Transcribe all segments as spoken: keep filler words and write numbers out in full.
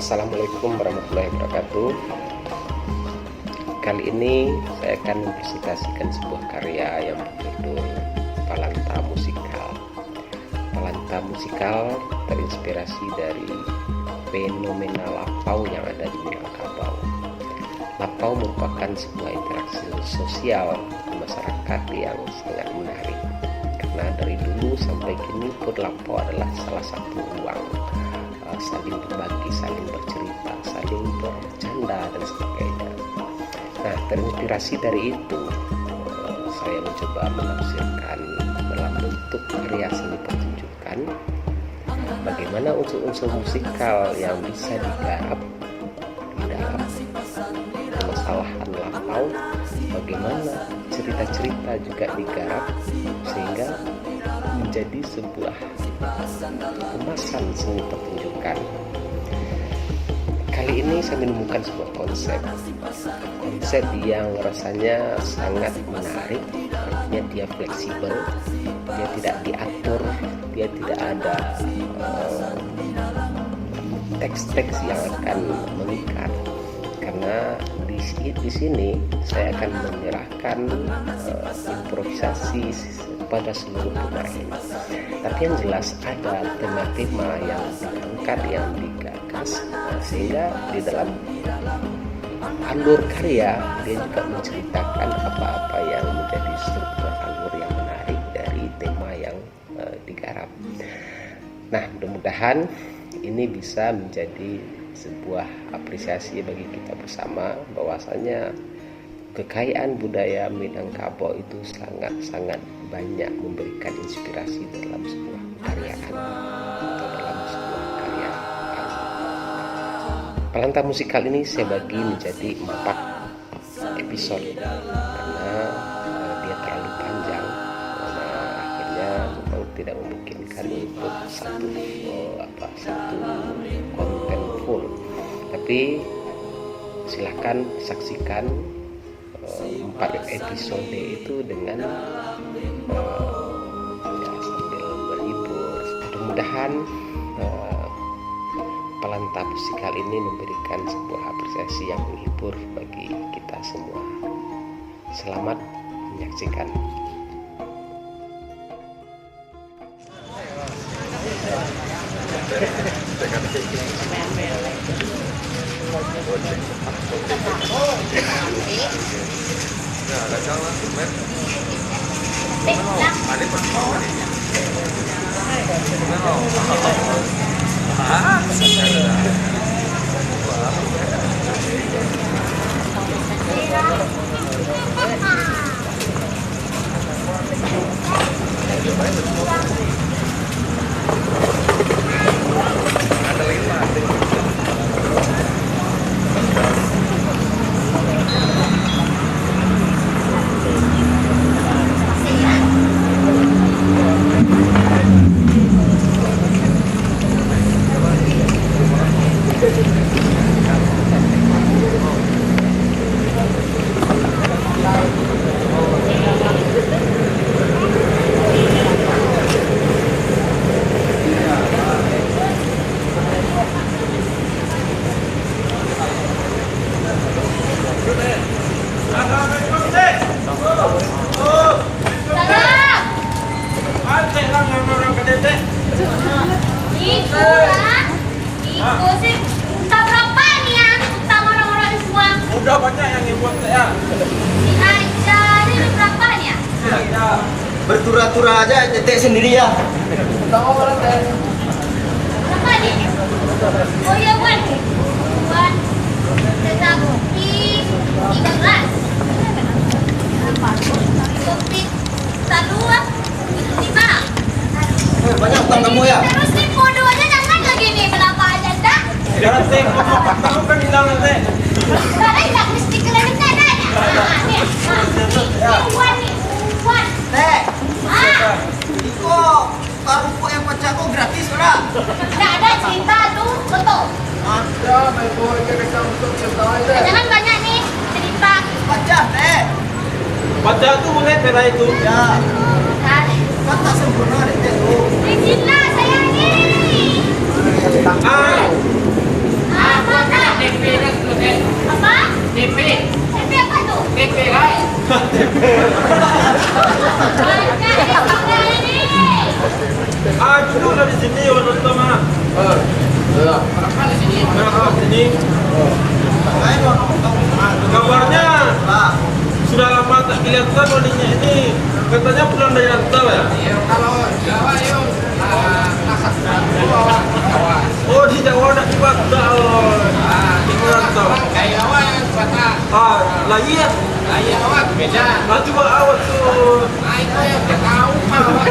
Assalamualaikum warahmatullahi wabarakatuh. Kali ini saya akan mempresentasikan sebuah karya yang berjudul Palanta Musikal. Palanta Musikal terinspirasi dari fenomena lapau yang ada di Minangkabau. Lapau merupakan sebuah interaksi sosial di masyarakat yang sangat menarik. Karena dari dulu sampai kini pun lapau adalah salah satu ruang, eh, saling berbagi, saling bercerita, saling bercanda dan sebagainya. Nah, terinspirasi dari itu, eh, saya mencoba menafsirkan dalam bentuk karya seni pertunjukan, bagaimana unsur-unsur musikal yang bisa digarap di dalam permasalahan lapau, bagaimana cerita-cerita juga digarap sehingga menjadi sebuah kemasan seni pertunjukan. Kali ini saya menemukan sebuah konsep, konsep yang rasanya sangat menarik. Artinya dia fleksibel, dia tidak diatur, dia tidak ada, eh, teks-teks yang akan mengikat. Karena di, di sini saya akan menyerahkan, eh, improvisasi pada seluruh pemain. Tapi yang jelas ada tema-tema yang diangkat, yang digagas, eh, sehingga di dalam alur karya dia juga menceritakan apa-apa yang menjadi struktur alur yang menarik dari tema yang, eh, digarap. Nah, mudah-mudahan ini bisa menjadi sebuah apresiasi bagi kita bersama, bahwasanya kekayaan budaya Minangkabau itu sangat-sangat banyak memberikan inspirasi dalam sebuah karya atau dalam sebuah karya. Palanta Musikal ini saya bagi menjadi empat episode karena, eh, dia terlalu panjang. Nah, akhirnya memang tidak memungkinkan untuk satu, eh, apa, satu konten full. Tapi silahkan saksikan, eh, empat episode itu dengan, eh, ya, sambil berhibur. Mudah-mudahan, eh, Palanta Musikal ini memberikan sebuah apresiasi yang menghibur bagi kita semua. Selamat menyaksikan. Salam. Iko lah. Iko sih, unta berapa ni, ah? Unta orang-orang ni semua. Udah banyak yang nyebut saya. Si Aisyah ni berapa ni, ah? Bertura-tura aja, cetek sendiri ya. Unta orang, Teh. Berapa ni? Oh ya, Wan. Wan. Tetapi tiga belas. Tapi Talu, ah. Itu lima. Eh, banyak utang kamu, ya? Terus ni bodohnya jangan lagi ni, berapa aja dah. Jangan, Teh. Kamu kan hilang, Teh. Sekarang hilang, mesti kena minta dah, ya. Ah, ni. Ah, ni. Ni, Wan, ni. Wan. Teh. Ah. Iko. Parukuk yang pacah ko gratis, ora? Ndak ada cerita tu, betul. Ada, main bola ikan kacang betul cerita aja. Jangan banyak ni cerita. Pacah, Teh. Pacah tu boleh perai tu. Ya. Kan tak sempurna, Dek, Teh, tu. Eh, gila saya ni. Ah. Ah. Ah, duduklah di sini, orang nonton, ah. Ah, ya. Kenapa di sini? Kabarnya, sudah lama tak kelihatan wanita ini. Katanya pulang dari rantau, ya? Iya, kalau Jawa, yo, ah, masak. Oh, di Jawa nak dibatak, oh. Ah, di merantau. Kayak awak yang batak. Ah, lah iya. Lah iya, awak beda. Ah, coba awak tu. Ah, itu yang dia tahu, Pak, awak.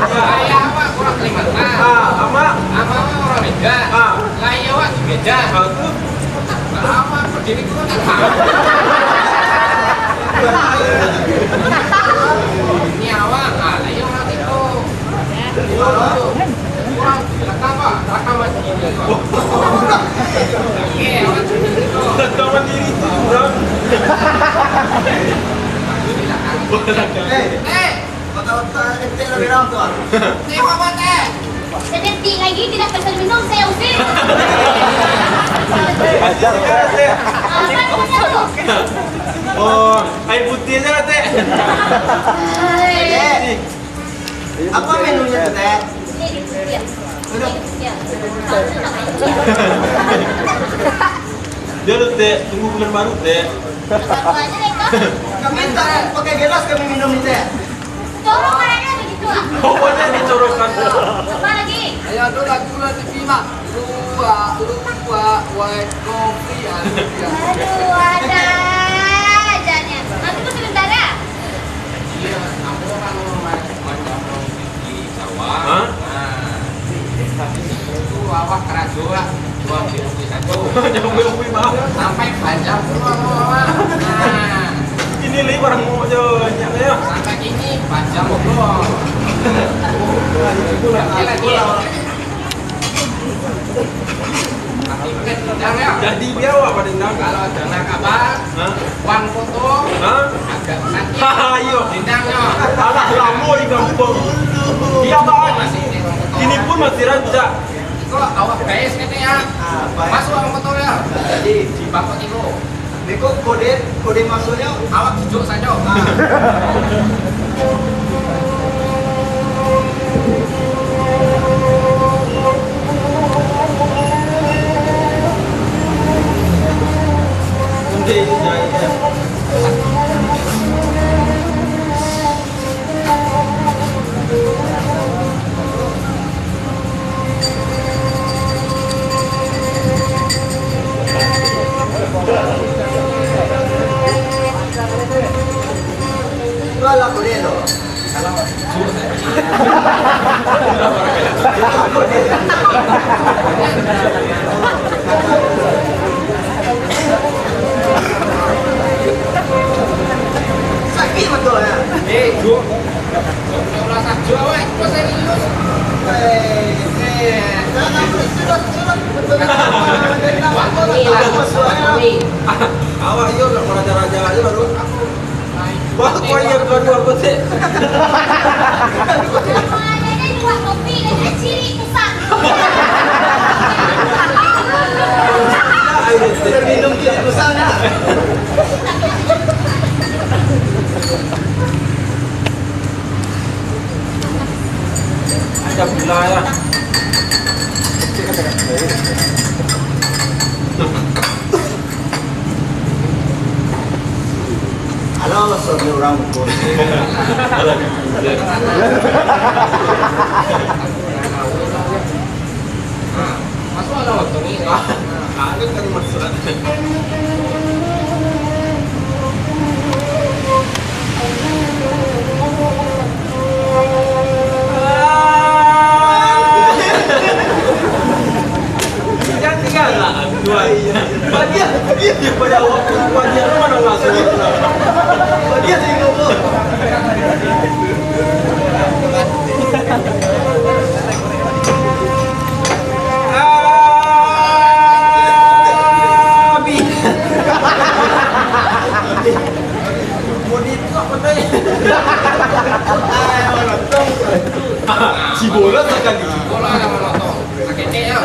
Kayak awak orang Kalimantan. Ah, amak. Amak orang Medan. Ah. Lah iya, awak beda. Ah, tu. Awak berdiri tu kan tak tahu. Ini awak, ah, lah iya, orang itu. Rakaman diri. Rakaman diri tu, bro. Eh, eh, kota-kota ente lebih ramah tu, ah. Tengok mata. Sedetik lagi tidak pesan minum, saya usir. Ajar, Teh. Apa itu? Oh, air putih aja lah, Teh. Air putih. Apa menunya tu, Teh? Dia tu, Teh, tunggu bulan baru, Teh. Kami tak pakai gelas, kami minum ni, Teh. Corok aja begitu, ah. Oh, boleh dicorokkan. Apa lagi? Ayo, ada lagu lah di Bima. Luwak, luwak, white coffee, ah, iya. Aduh, ada aja nih. Nanti tuh sebentar ya. Iya, aku kan mau main, main di sawah. Hah? Nah, tapi situ tuh awak karajo lah. Dua minggu satu. Nyampe-nyampe, Bang. Sampai panjang pulang, Bang. Nah. Ini lagi barang mau je, nyak, ya. Sampai kini panjang pulang. Lagi, lagi. Tapi bukan dendam, ya. Jadi biar awak badendam. Kalau dana kabar, hah? Uang foto, hah? Agak sakit. Haha, iyo. Dendamnya. Alah, lamo di kampung. Iya, Bang. Masih di uang foto. Ini pun masih rancak. Kok awak guys katanya? Ah, baik. Masuk uang foto, ya. Jadi, di bangkok tiga. Beko kode, kode masuknyo awak cucuk sajo. Ah. Sakik batul, ya? Eh, Ju. Ulah sajo, weh. Kok serius? Eh, eh. Jangan bersurat-surat. Waktu ni lah. Waktu ni. Awak iyo nak meraja-raja aja baru. Wah, kau iyo baru aku sih. Sama aja deh, dua kopi dan ciri. Minum tu di sana. Ada gula ya. Alah, alah, sorry, orang ukur. Alah, masuk alah waktu ni. Ada kan masuk. Jangan tinggal lah, Tuan. Bagian, bagian. Pada awak pun, bagian mana lah saya. Bagian saya ngomong. Abih. Bodi tu apa tadi? Si bola sakali. Bola yang menonton. Sakit ya.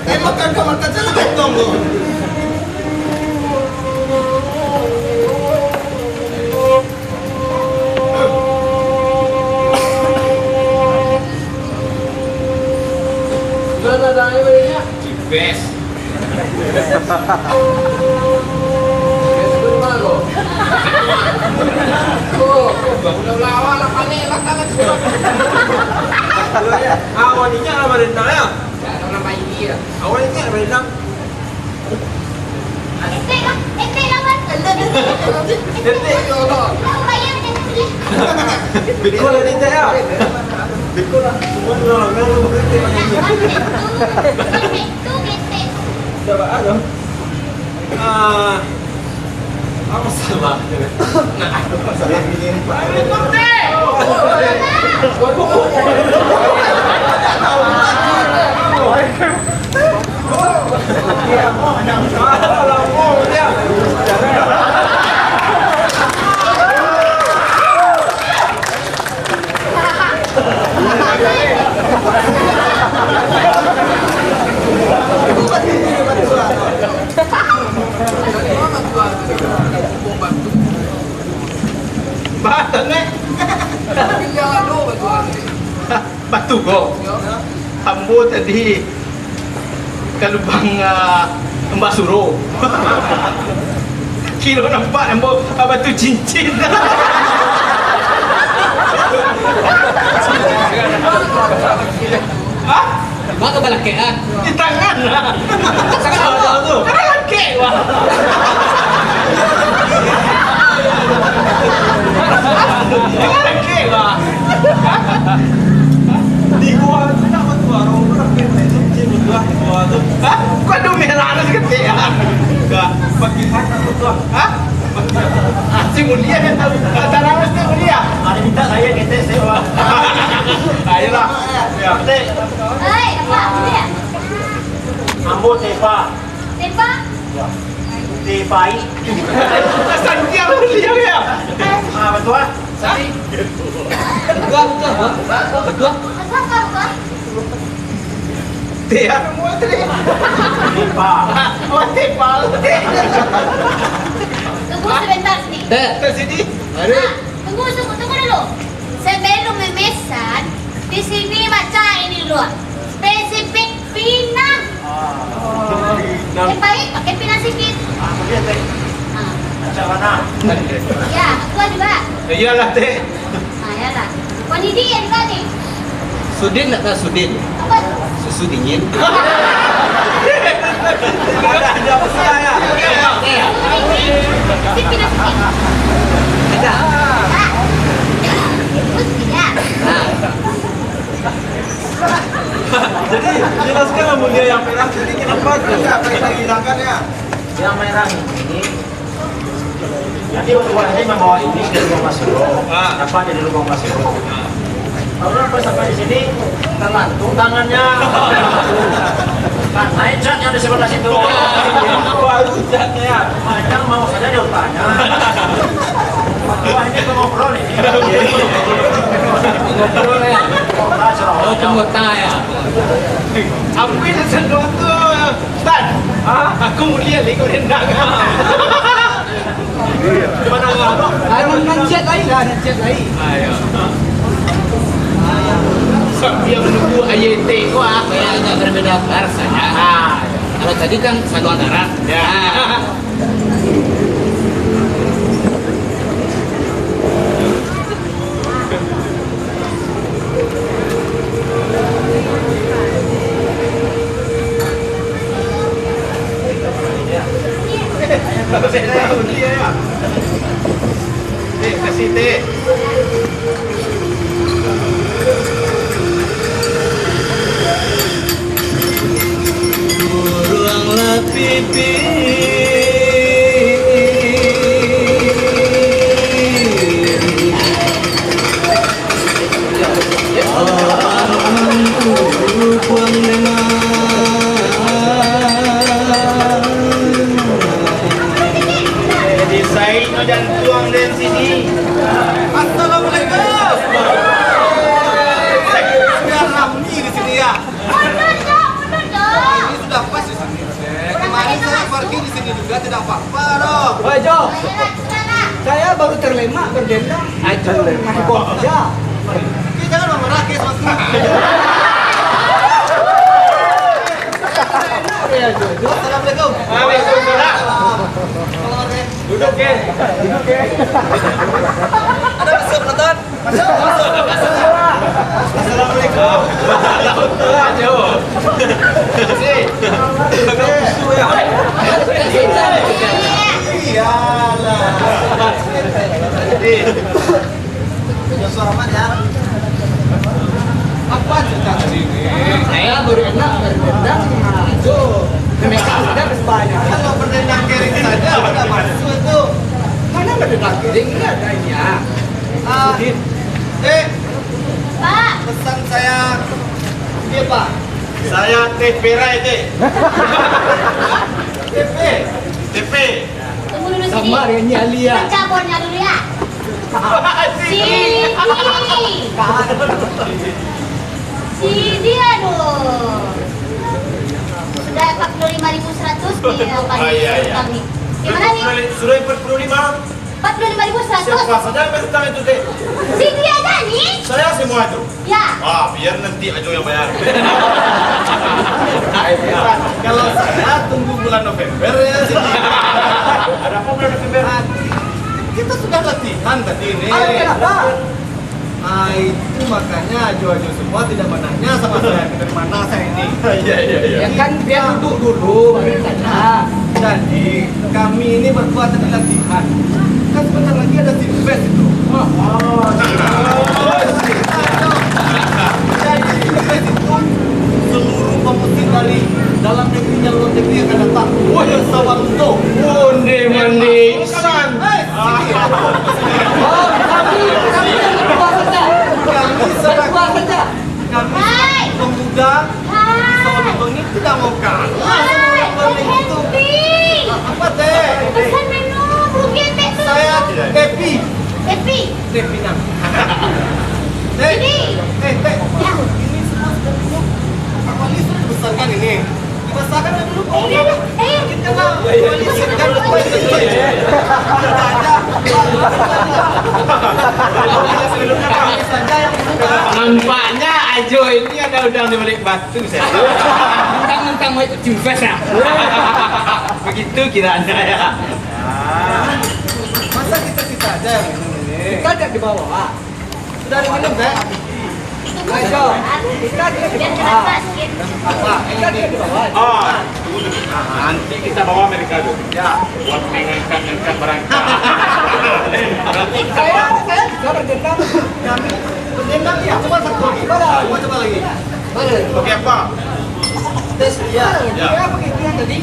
Eh, makan, makan, makan, saya nak potong tu. Awak ni ingat lah barenang, ya? Awak ni ingat barenang. Beko lah, Tek, ya? Beko lah. Semua orang, orang, orang, orang, orang. Dah, Pak, anu. Ah, apa salahnya? Nah, apa salahnya? Batu, Nek. Batu ko. Ambo tadi ka lubang, ah, Mbah Suro. Kiro nampak ambo, ah, batu cincin. Hah? Mako balakek, ah. Di tangan lah. Sangat jauh tu. Kan lakek, wah. Kan lakek, wah. Di gua tu nak batu, orang tu nak main cincin batu, ah, di gua tu. Hah? Kau ada merah tu seketik, ah? Enggak. Pakai sana tu, ah. Hah? Pakai sana. Ah, si mulia dia tahu. Antara mesti mulia. Ada minta saya ketek saya, wah. Ayolah. Ya. Ketek. Oi, apa? Mulia. Ambo Tepa. Tepa? Ya. Tepai. Santiang beliau ya? Ah, betul ah. Sadi. Betul, betul, betul. Betul. Apa, apa, apa? Teh, anu, muat tadi. Tepa. Oh, Tepa. Tunggu sebentar sini. Teh. Ke sini. Aduh. Ah, tunggu, tunggu, tunggu dulu. Sebelum memesan, di sini baca ini dulu. Spesifik pinang. Ah, pinang. Yang baik pakai pinang sikit. Ah, kemudian, Teh. Ah. Macam mana? Ya, ketua juga. Iyalah, Teh. Ah, iyalah. Kau ni dia juga ni. Sudin nak tahu Sudin? Apa tu? Susu dingin. Ada, ada besar ya. Sini, sini. Sini, sini. Ada. Ah. Terus tidak. Nah. Jadi, jelaskanlah mulia yang merah tadi, kenapa tu? Apa yang hilangkan ya? Yang merah ini, jadi waktu ini membawa ini ke rumah Mas Suro. Ah. Dapat di rumah Mas Suro. Lalu pas sampai di sini, terlantung tangannya. Kan naik cat yang di sebelah situ. Baru catnya. Panjang mau saja dia tanya. Wah, ini pengobrol ini. Ngobrol ya. Ngobrol, oh, pengobrol ya. Apa yang sedang tu? Ustaz, ah, aku mulia lagi kau rendang. Mana ngah? Anu, nan ciek lain lah, nan ciek lain. Ah, ya. Sambil menunggu air teh, wah, ya, agak berbeda rasanya. Ah, kalau tadi kan saluang darah. Ya. Ah. Buruang lapipin. Buang memang. Jadi, saing no jantuang den sini. Assalamualaikum. Sudah rami di sini, ya? Mundur, Cok, mundur, Cok. Ini sudah pas di sini. Kemarin saya parkir di sini juga, tidak apa-apa, dong. Woi, Jo. Saya baru terlemak berdendam. Aduh, terlemak. Mabok aja. Oke, jangan marah, guys, mas. Assalamualaikum. Waalaikumsalam. Duduk, Kek. Duduk, Kek. Ada masuk, penonton? Masuk, masuk, masuk. Assalamualaikum. Jauh. Sini. Iyalah. Sini. Punya suara amat ya. Apa cerita tadi ni? Saya baru enak berdendam sama Ajo. Mereka sudah bersebanyak. Kalau berdendam kering saja, apa maksud tu? Mana berdendam kering? Ini adanya. Ah, eh, Pak. Pesan saya, dia, Pak. Saya teh perai, teh. T P. T P. Tunggu dulu sini. Sama dengan Nyi Ali, ya. Pecah bornya dulu, ya. Sini. Sini, aduh. Sudah empat puluh lima ribu seratus di, apa, Ah, iya, iya. Utang nih. Gimana nih? Sudah empat puluh lima. Empat puluh lima ribu seratus. Siapa saja yang berutang itu, Dek? Sini aja nih. Saya semua itu. Ya. Ah, biar nanti Ajo yang bayar. Kalau saya tunggu bulan November ya, sini. Ada apa bulan November? Ah, kita sudah latihan tadi ini. Ada kenapa? Ah, itu makanya Ajo-Ajo semua tidak menanya sama saya dari mana saya ini. Iya, iya, iya. Ya kan, biar duduk dulu, baru tanya. Jadi, kami ini berdua tadi latihan. Kan sebentar lagi ada Sinfest itu. Oh, jadi Sinfest itu seluruh pemusik dari dalam negeri dan luar negeri akan datang. Wah, ya, sawang tu. Onde mande. Hai. Oh, kami, kami yang berdua saja. Kami sedang, berdua saja. Kami sedang pemuda di Sawah Lunto ini tidak mau kalah sama orang-orang itu. Ah, apa, Teh? Pesan minum, rugi, Teh, tu. Saya Tepi. Tepi. Tepi, nah. Teh, eh, Teh. Ya. Ini semua sudah penuh. Apa, ini sudah dibesarkan ini? Dibesarkan dulu. Iya, iya. Eh. Kita mah, iya, iya, polisi kan, polisi. Nampaknya Ajo ini ada udang di balik batu, saya. Mentang-mentang mau ikut Sinfest, ya. Begitu kiranya, ya. Masa kita-kita aja yang minum ini? Kita ajak di bawah, Pak. Sudah ada minum, Bek? Ayo, kita ajak di bawah. Apa? Kita ajak di bawah. Oh, tunggu dulu. Nah, nanti kita bawa mereka tu. Ya. Buat mengangkat-angkat barang. Saya, saya bisa berdendam. Kami berdendam, ya. Coba satu lagi. Coba, coba lagi. Oke, apa? Tes, ya. Ya. Dia pakai itu yang tadi.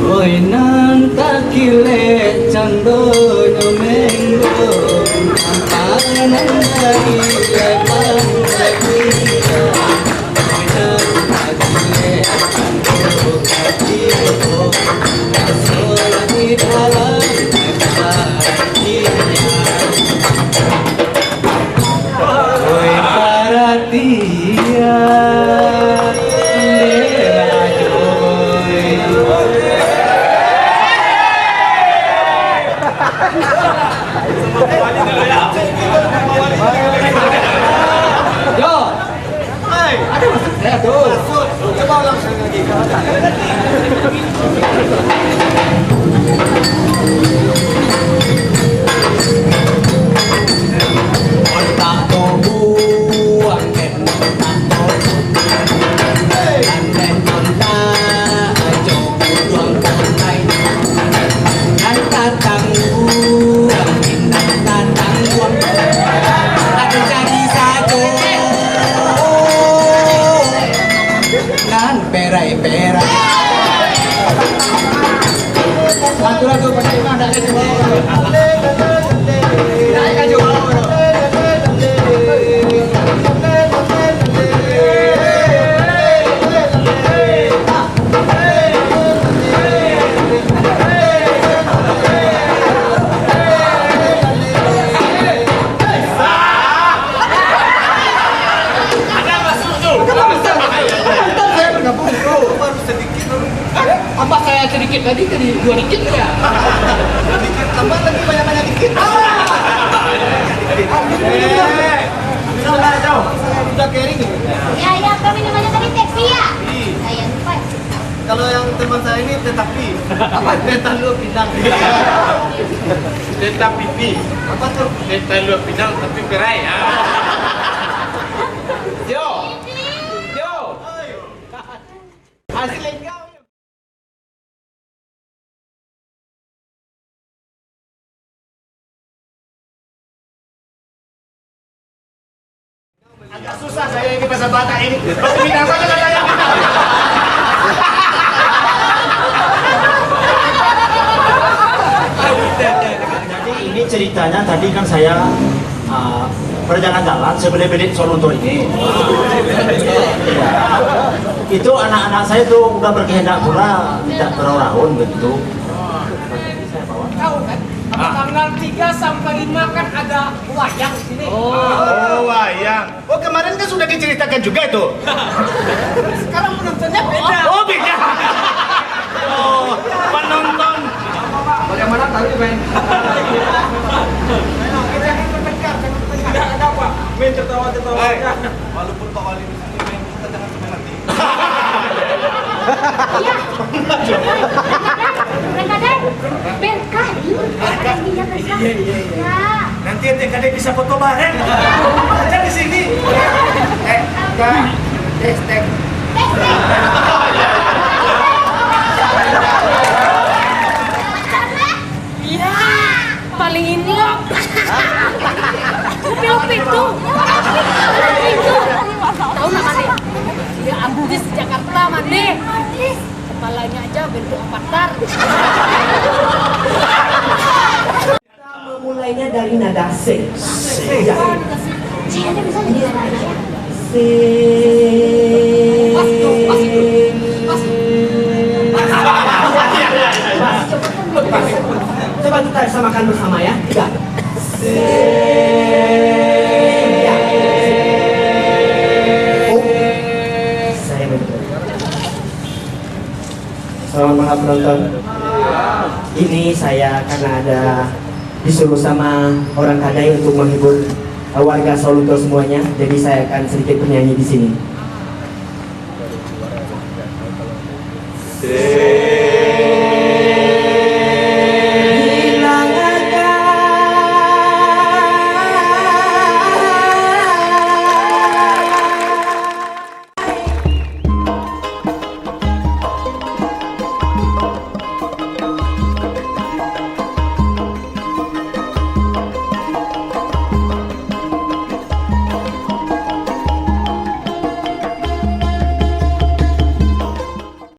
Oi, nan takilek candonyo menggo, makanan dari lepang setia. Yo. Hai. Ada masuk saya tu. Masuk. Coba ulang sekali lagi. Nan perai-perai. Lagu-lagu pakai iman, dak ada. Dak ada. Ada masuk tu. Kenapa saya bergabung, bro? Baru sedikit, bro. Apa saya sedikit tadi jadi dua dikit ya? Sedikit tambah lagi, banyak-banyak dikit. Ah! Eh, Sudah kering. Ya, ya, apa minumannya tadi? Teh pia? Iya. Saya lupa. Kalau yang teman saya ini teh tapi. Apa? Teh talua pinang. Teh tapi pi. Apa tuh? Teh talua pinang tapi perai. Ah. Yo. Yo. Asli enggak? Agak susah saya ini bahasa Batak ini. Bahasa Minang saja saya. Jadi ini ceritanya tadi kan saya ah, berjalan-jalan sebelum bilik Soluto ini. Ya. Itu anak-anak saya tuh udah berkehendak pula tidak terlalu begitu. Tahu kan? Ah. Tanggal tiga sampai lima kan ada wayang di sini. Oh, wayang. Oh, kemarin kan sudah diceritakan juga itu. Sekarang penontonnya beda. Oh, beda. Oh, penonton. Bagaimana tadi, main? Jangan bertengkar, jangan bertengkar. Tidak ada, Pak. Main tertawa-tertawa aja. Walaupun Pak Wali di sini, main kita jangan sampai mati. Iya. Kadang-kadang berkah ni, kadang dia berkah. Iya, iya, iya. Ya. Nanti ente kadang bisa foto bareng. Aja di sini. Eh, Kak, hashtag. Iya, paling ini loh. Upil-upil tuh. Upil-upil tuh. Tahu nggak, Mane? Dia artis Jakarta, Mane. Artis. Kepalanya aja bentuk avatar. Kita memulainya dari nada se. Se. Ya. Se. Coba kita samakan bersama ya. Tiga. Se. Ya. Oh. Saya betul. Selamat malam penonton. Ini saya karena ada disuruh sama orang Kadai untuk menghibur warga Soluto semuanya, jadi saya akan sedikit bernyanyi di sini.